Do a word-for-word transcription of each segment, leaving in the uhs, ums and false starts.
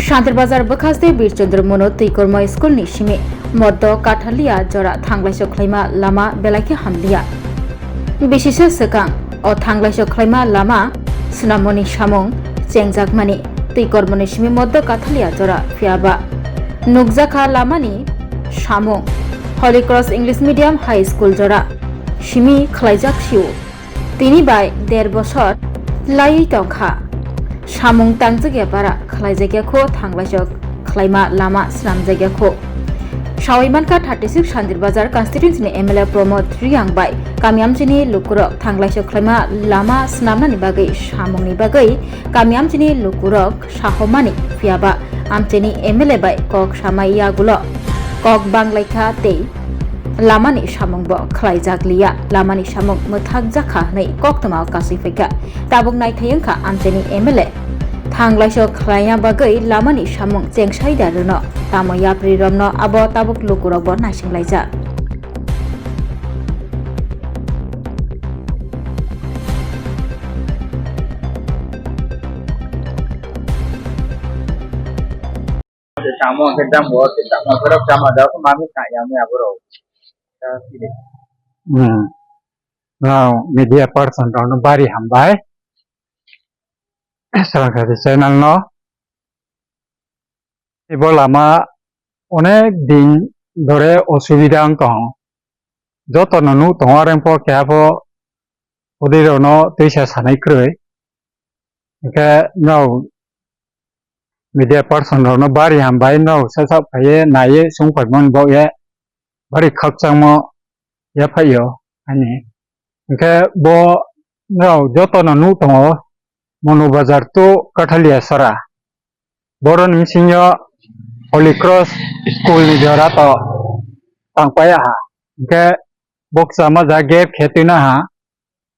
Shantir Bazar bwkhaste Bir Chandra Mono Twikormo School ni simi moddo Kathalia jora thanglaisok khlaima lama belai khe hamliya. Bisisa swkang o thanglaisok khlaima lama swnamoni samung chengjakmani Twikormoni simi moddo Kathalia jora phiyaba nukjakha lamani samung Holy Cross English Medium High School jora simi khlaijak sio. Tini bai der bosor laiwi tongkha. Samung tangjak ya para khlaijak ya kho thanglaisok khlaima lama swnamjak ya kho. Sawi mankha thirty six Sandir Bazar constituency ni M L A Pramod Reang bai kami amchini lukurok thanglaisok khlaima lama swnamnani bagwi samungni bagwi kami amchini lukurok sahomani phiyaba amchini M L A bai kok samai yagulo kok banglaikha tei lamani samung bo khlaijak liya, lamani samung mwthak jakha hwnwi koktwma o kasui phaikha. Tabuk naithai wngkha amchini M L A thanglaisok khlaina bagwi lamani samung chengsai da rwno, tamo yapri romno abo tabuk lukurok bo naisinglaijak. Tamo hwnkhe jang bo, tamo borok jama da, mami ta yang ya borok. Hmm. Now, media person rokno bari hambai. Srangkhati channel no. Ibo lama onek din dhore osubida wng tongo. Jotono nuk tongo, areng pho keha pho hudui rokno twisa sanai kwrwi. Hwnkhe no media person rokno bari hambai, no sasa phaiye naiye sung phaimani bo ye bari khakchangmo yaphaio ani. Hwnkhe bo no jotono nuk tongo, Monu Bazar to Kathalia Sora. Boroni bisingo Holy Cross School ni jora to tangpai aha. Hwnkhe boksa ma ja gap khe twina ha.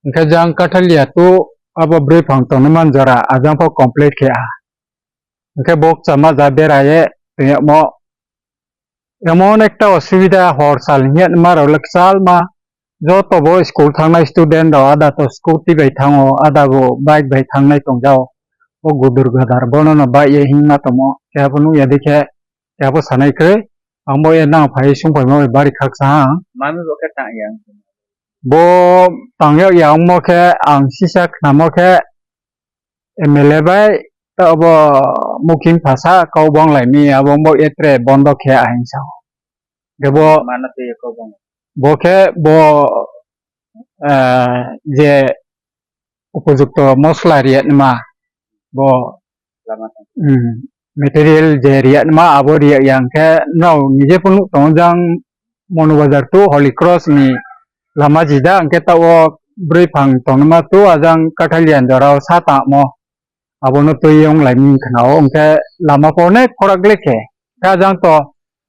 Hwnkhe jang Kathalia to abo bwrwi phang tongwi man jora ajang pho complete khe aha. Hwnkhe boksa ma ja beraye tongmo emon ekta osubida hor sal hinya ma rok le kwchal ma joto bo school thangnai student rok ada to scooty bai thango, ada bo bike bai thangnai tongjao. O gudur gadar bono no bike ye himna tomo. Khe abo nukya dikhe, khe abo sanai khe, ang bo ye nang phai sung phaima bai bari khaksa ang. Mami bo khe tang yang. Bo tang yak ya wngmo khe ang sisa khnamo khe M L A bai ta obo mukhim phasa kau bong lai mi abo bo ye tre bondo khe ahing sao. Khe bo mano twi kau bong. Bo khe bo, ah, je upojukto mosla riyakma bo, lama tang. Hmm, material je riyakma abo riyak ya hwnkhe no nije phunuk tongo jang Monu Bazar to Holy Cross ni lama jida hwnkhe ta o bwrwi phang tongma to ajang Kathalian jorao sa tamo. Abono twi wng lai ming khna o, hwnkhe lama pho onek khorak le khe. Khe jang to,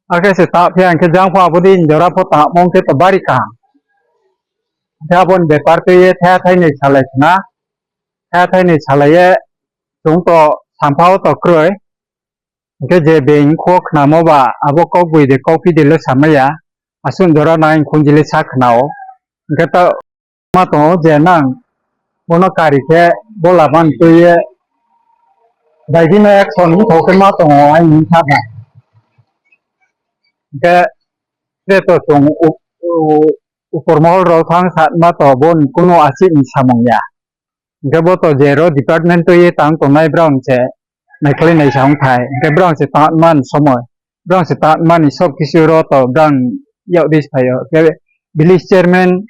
akhe se ta phiya hwnkhe jang pho aboni jora pho ta mong khe to bari kaham. Hwnkhe aboni bepar twi ye thaya thainwi salai khna, thaya thainwi salai ye chwng to sampha o to kwrwi. Hwnkhe je beng kho khnamo ba abo kok bui de kok phi de le samaya, aswk jora nai khunjili sa khna o. Hwnkhe ta ma tongo je nang bono kari khe bo laban twi ye daigino action wngthok khe ma tongo ani wngkha ba. Hwnkhe je to chwng u-, u-, upor mohol rok thang sa ma to boni kunu aswk ni samung ya. Hwnkhe bo to je ro department twi ye tang tongnai borok se naikhlai naisa wng thai. Hwnkhe borok se tang man somoi, borok se tang mani sok kisu ro to borok yag di se phaio. Hwnkhe village chairman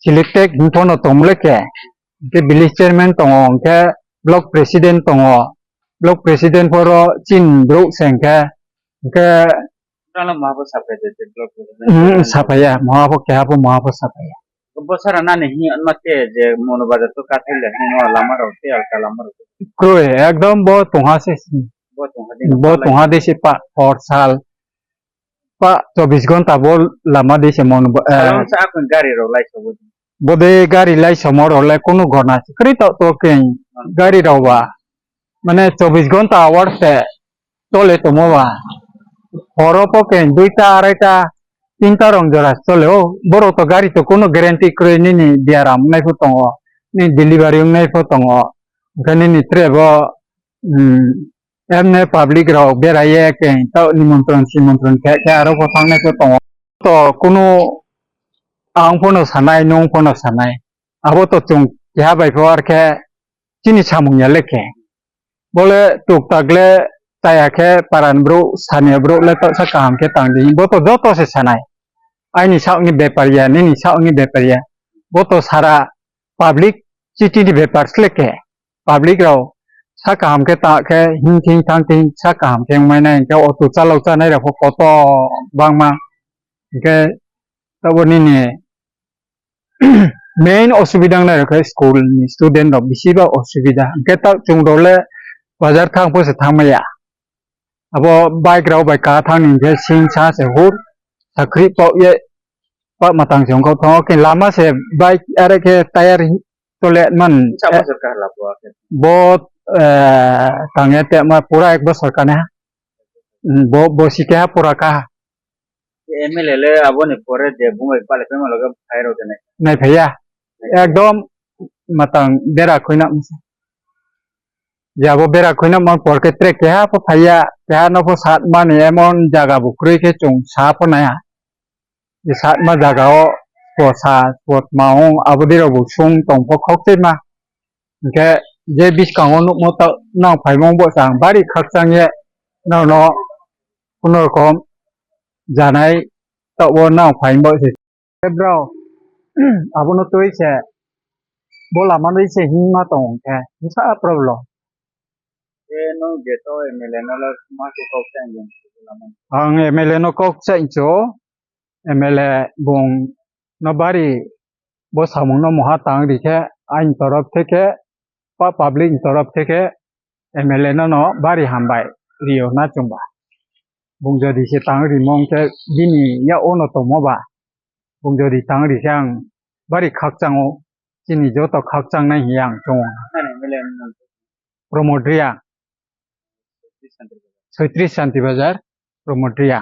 selected hwn phono tong le khe, hwnkhe village chairman tongo, hwnkhe block president tongo, block president phoro chin brouh se hwnkhe, hwnkhe Ano maha bo sapai de, de block president. Hmm, sapaiya, maha bo keha bo maha bo sapaiya. Bo sara nani hi anma te je Mono Bazar to Kathalia hino lama rok te alka lama rok. Kroi, ekdom bo tongha se. Bo tongha de. Bo tongha de se pa, hor sal. Pa chobbish ghonta bo lama de se mon bo, eh. Salon sa akun gari rok lai sobo. Bode gari lai somor rok le kunu gona se. Kri to to keng gari rok ba. Mane chobbish ghonta hour se chole tomo ba. Horo po keng duita, araita, tinta rong jora chole o. Borok to gari to kunu guarantee kwrwi nini biaram wngnai pho tongo. Nini delivery wngnai pho tongo. Hwnkhe nini tre bo, hmm, Emne public rok beraiye keng tao nimontron simontron khe khe aro bo thangnai khe tongo. To kunu ang phano sanai, nwng phano sanai. Abo to chwng keha bai pho ar khe chini samung ya le khe. Bole tuk tak le chaya khe paran bru, sania bru le tao sa kaham khe tang di. Bo to joto se sanai. Aini sakni bepar ya, nini sakni bepar ya. Bo to sara public city ni bepar sle khe. Public rok sa kaham khe ta khe hing thing thang thing sa kaham khe wngmai nai, hingkhe auto chalok chanai rok pho koto bangma. Hingkhe tabo nini main osubida wngnai rok khe school ni student rok bisi ba osubida. Hingkhe ta chwng rok le bazar thang pho se thang maya. Abo bike rok bai ka thang ni hingkhe sing sa se hur sakri pok ye pak matang se wngkha thango khe lama se bike are khe tire tole man. Sa bosor kahla bo akhe. Bo, eh, tangya te ma pura ek bosor kana. Hmm, bo, bo si keha pura kaha. M L A le aboni pore je bumai pale pema loge phai rok jene. Nai phaiya. Ekdom matang bera khoina. Ya bo bera khoina man por khe tre keha pho phaiya, keha no pho sat mani emon jaga bo kroi khe chwng sa pho naiha. Satma jaga o posa, potma ong, abodi rok bo sung tong pho khok twi ma. Hingkhe je biskango nukmo ta nang phaimung bo chang bari khakchang ye nono kuno rokom janai tabo nang phaimung bo se. Bro, abono twi se bo lama nwi se himma tong khe bwsa problem. E no je to M L A no lo ma se kok chang jeng. Ang M L A no kok chang cho. M L A bung no bari bo samung no moha tang ri khe aini torof theke pa public ni torof theke M L A no no bari hambai rio na chwngba. Bung jodi se tang ri mong khe bini ya ono tomo ba bung jodi tang ri khe ang bari khakchang o chini joto khakchang nai hiya ang chungo. Nani M L A no Pramod Ria. Soitris Santi Bazar, Pramod Ria.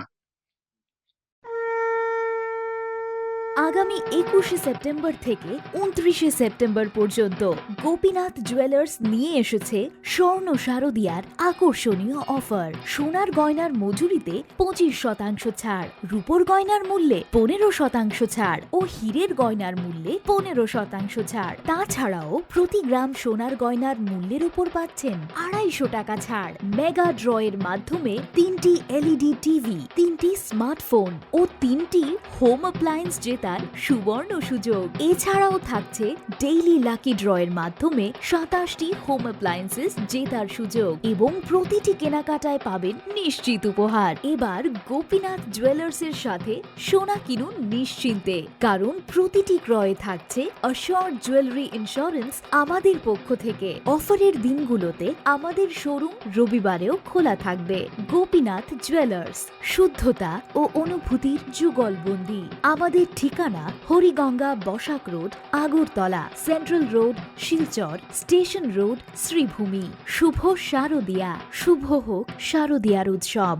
আগামী একুশে সেপ্টেম্বর থেকে ঊনত্রিশে সেপ্টেম্বর পর্যন্ত গোপীনাথ জুয়েলার্স নিয়ে এসেছে স্বর্ণ শারদিয়ার আকর্ষণীয় অফার। সোনার গয়নার মজুরিতে পঁচিশ শতাংশ ছাড়, রূপোর গয়নার মূল্যে পনেরো শতাংশ ছাড় ও হীরের গয়নার মূল্যে পনেরো শতাংশ ছাড়। তাছাড়াও প্রতি গ্রাম সোনার গয়নার মূল্যের উপর পাচ্ছেন আড়াইশো টাকা ছাড়। মেগা ড্রয়ের মাধ্যমে তিনটি এলইডি টিভি, তিনটি স্মার্টফোন ও তিনটি হোম অ্যাপ্লায়েন্স জেতার সুবর্ণ সুযোগ। এছাড়াও থাকছে ডেইলি লাকি ড্রয়ের মাধ্যমে সাতাশটি হোম অ্যাপ্লায়েন্সেস জেতার সুযোগ এবং প্রতিটি কেনাকাটায় পাবেন নিশ্চিত উপহার। এবার গোপীনাথ জুয়েলার্সের সাথে সোনা কিনুন নিশ্চিন্তে, কারণ প্রতিটি ক্রয়ে থাকছে অ্যাসিওরড জুয়েলারি ইন্স্যুরেন্স আমাদের পক্ষ থেকে। অফারের দিনগুলোতে আমাদের শোরুম রবিবারেও খোলা থাকবে। গোপীনাথ জুয়েলার্স, শুদ্ধতা ও অনুভূতির যুগলবন্দি। আমাদের ঠিকানা Hariganga Basak road, Agartala, central road, Silchar, station road, Sribhumi. শুভ শারদিয়া, শুভ হোক শারদিয়ার উৎসব।